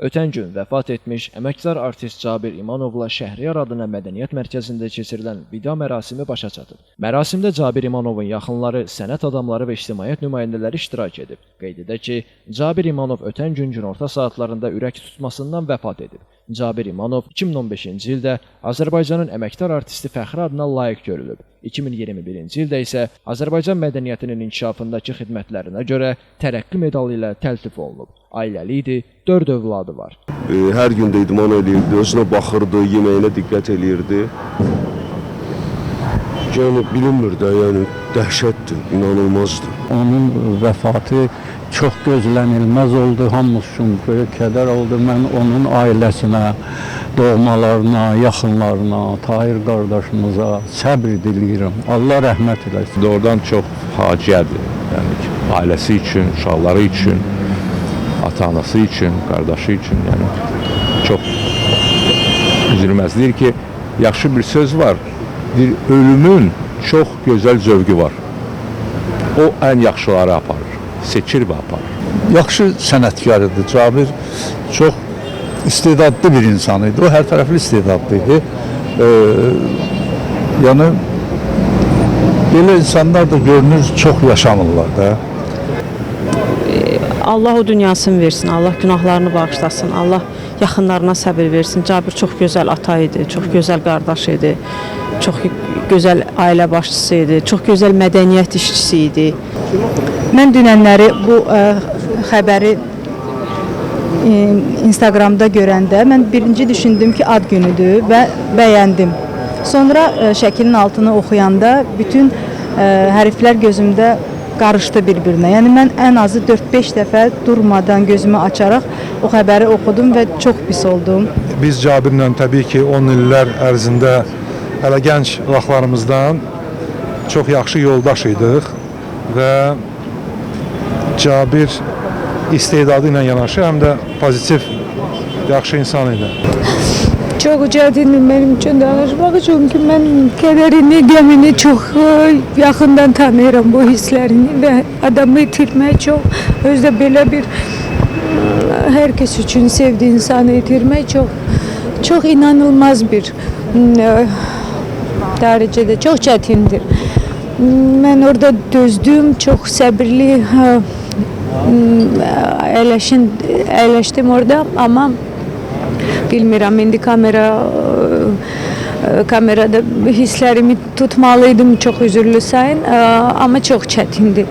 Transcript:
Ötən gün vəfat etmiş əməkdar artist Cabir İmanovla Şəhriyar adına Mədəniyyət Mərkəzində keçirilən vida mərasimi başa çatıb. Mərasimdə Cabir İmanovun yaxınları, sənət adamları və ictimaiyyət nümayəndələri iştirak edib. Qeyd edək ki, Cabir İmanov ötən gün günorta saatlarında ürək tutmasından vəfat edib. Cabir İmanov 2015-ci ildə Azərbaycanın əməkdar artisti fəxri adına layiq görülüb. 2021-ci ildə isə Azərbaycan mədəniyyətinin inkişafındakı xidmətlərinə görə tərəqqi medalı ilə təltif olunub. Ailəli idi, 4 övladı var. Hər gün də idman eləyirdi, özünə baxırdı, yeməyinə diqqət eləyirdi. Yəni bilinmir də, yəni dəhşətdir, inanılmazdır. Onun vəfatı çox gözlənilməz oldu, hamımız üçün böyük kədər oldu. Mən onun ailəsinə, doğmalarına, yaxınlarına, Tahir qardaşımıza səbr diləyirəm. Allah rəhmət eləsin. Doğrudan çox faciədir. Yəni ki, ailəsi üçün, uşaqları üçün, ata-anası üçün, qardaşı üçün, yəni çox üzülməz. Deyir ki, yaxşı bir söz var. Deyir, ölümün çox gözəl zövqü var. O ən yaxşıları aparır, seçir və aparır. Yaxşı sənətkar idi. Cabir çox istedadlı bir insan idi. O hər tərəfli istedadlı idi. Yəni belə insanlar da görünür çox yaşamırlar da. Allah o dünyasını versin, Allah günahlarını bağışlasın, Allah yaxınlarına səbir versin. Cabir çox gözəl ata idi, çox gözəl qardaş idi, çox gözəl ailə başçısı idi, çox gözəl mədəniyyət işçisi idi. Mən dünənləri bu xəbəri Instagramda görəndə mən birinci düşündüm ki, ad günüdür və bəyəndim. Sonra şəklin altını oxuyanda bütün hərflər gözümdə qarışdı bir-birinə. Yəni mən ən azı 4-5 dəfə durmadan gözümü açaraq o xəbəri oxudum və çox pis oldum. Biz Cabirlə təbii ki, 10 illər ərzində hələ gənc vaxtlarımızdan çox yaxşı yoldaş idik və Cabir istedadı ilə yanaşı həm də pozitiv, yaxşı insan idi. Çok çetindir benim için danışmak çünkü ben kederini, gemini çok yakından tanıyorum bu hislerini ve adamı yitirmek çok, özde böyle bir herkes için sevdiği insanı yitirmek çok çok inanılmaz bir derecede çok çetindir. Ben orada dözdüm, çok sabırlı əyləşdim orada ama bilmirəm indi kamerada hisslərimi tutmalıydım, çox üzürlü sayın, amma çox çətindir.